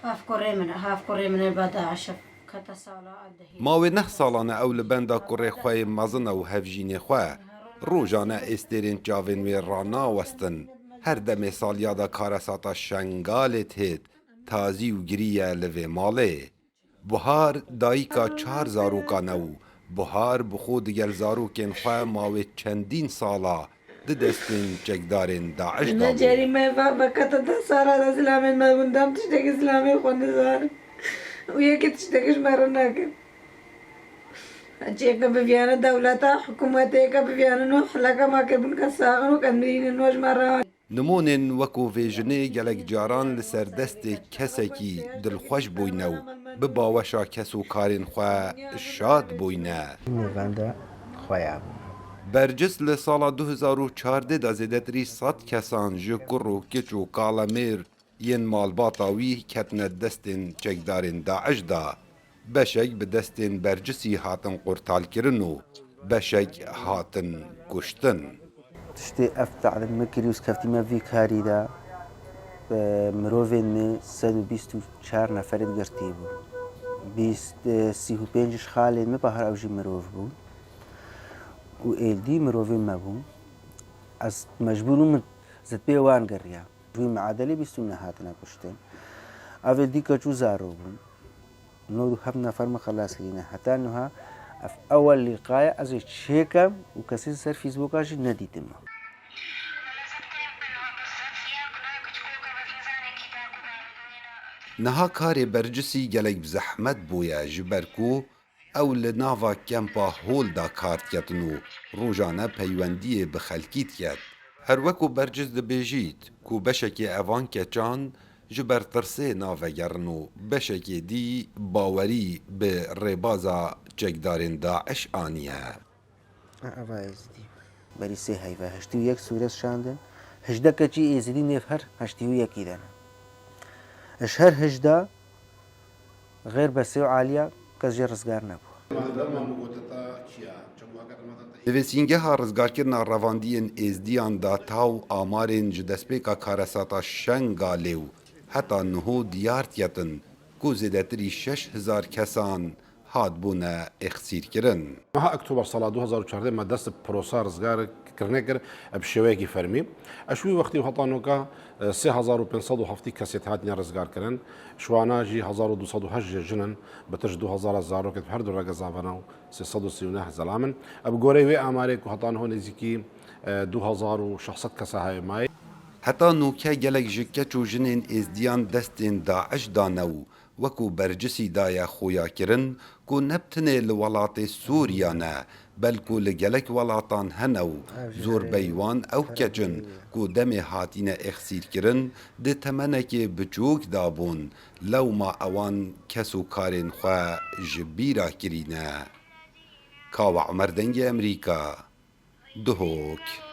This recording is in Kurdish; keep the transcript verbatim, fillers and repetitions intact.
Ev kurê min e, ev kurê min e, ba DAIŞ kete sala ev dehî. Mawê neh salan e ew li benda kurê xwe yê mezin e û hevjînê xwe. Rojane êstêrên çavên wê ranawestin. Her demê salyada karesata Şengalê têt, tazî û girî ye li vê malê. Buhar dayika çar zarokan e û Buhar bi xwe digel zarokên xwe mawê çendîn sala di destên çekdarên DAIŞ de bû. Necerî me va bekete de sara de zilamên me bûn, dem tiştekî zilamê xwe nizanin. Û yekê tiştekî ji me re nakin. Çêke biviyane dewleta, hikûmetê ke biviyane no hileke ma kirbûn ke saxin û ke mirînin no ji me re. Nimonên wekû vê jinê gelek caran li ser destê kesekî dilxweş bûyne û bi baweşa kes û karên xwe şad bûyne. Nêvenda xweya bû. Bercis li sala du hezar û çardeh de zêdetirî sed kesan ji kur û kiç û kalemêr yên malbata wî ketine destên çekdarên DAIŞ de. Beşek bi destên Bercisî hatin qurtalkirin û beşek hatin kuştin. Tiştê ev te'dîb me kirî û keftî me vî karî de, e, mirovên me sed û bîst û çar neferê girtî bû. Bîst, e, sî û pênc ji xalên me bahar ew jî mirov bûn. Û êldî mirovên me bûn. Ez mecbûr bûm min zidpê wan geriya. Wî miadelî bîst û neh hatine kuştin. Ev ê dî keç û zaro bûn. Nod û heft nefer me xelas kirîne. Heta niha ev ewel lîqa ye ez ê çêkem û kesê ser Fîsbuka jî nedîtime. Niha karê Bercisî gelek bi zehmet bûye, ji ber ku ew li nava kempa Hol de kar diketin û rojane peywendiyê bi xelkî diket. Her wekû Bercis dibêjît ku beşekê evan keçan ji ber tirsê navegerin û beşekê dî bawerî bi rêbaza çekdarên DAIŞ aniye. Eva Êzidî. Berî sê heyve heştê û yek sûret şandin. Hejdeh keçî Êzidî nêv her heştê û yekî de ne. Ji her hejdeh xêr besê û aliya kes jê rizgar nebû. Di vê sîngeha rizgarkirina revandiyên Êzdiyan de taw amarên ji destpêka karesata Şengalê û heta niho diyar diketin ku zêdetirî şeş hezar kesan hatbûne êxsîrkirin. Meha Oktober sala du hezar û çardeh me dest bi prosa rizgarkirinê kir bi şêweyekî fermî. Eş wî wextî û heta noka, e, sê hezar û pênc sed û heftê kesê hatine rizgarkirin. Ji wana jî hezar û du sed û heşt jê jin in, bitir ji du hezar zarokê di her du regezavana û sê sed û sî û neh zelam in. Bi goreyê wê amarê ku heta niho nêzîkî, e, du hezar û şeş sed kesa heye mayê. Heta nûke gelek ji keç û jinên êzdiyan destên DAIŞ dane û wekû Bercisî daye xuyakirin ku ne bi tinê li welatê Sûriya ne, belku li gelek welatan hene û zorbeyî wan ew keç in ku demê hatine êxsîrkirin di temenekê biçûk de bûn, lewma ewan kes û karên xwe ji bîra kirîne. Kawa Umer, Dengê Emerîka, Duhok.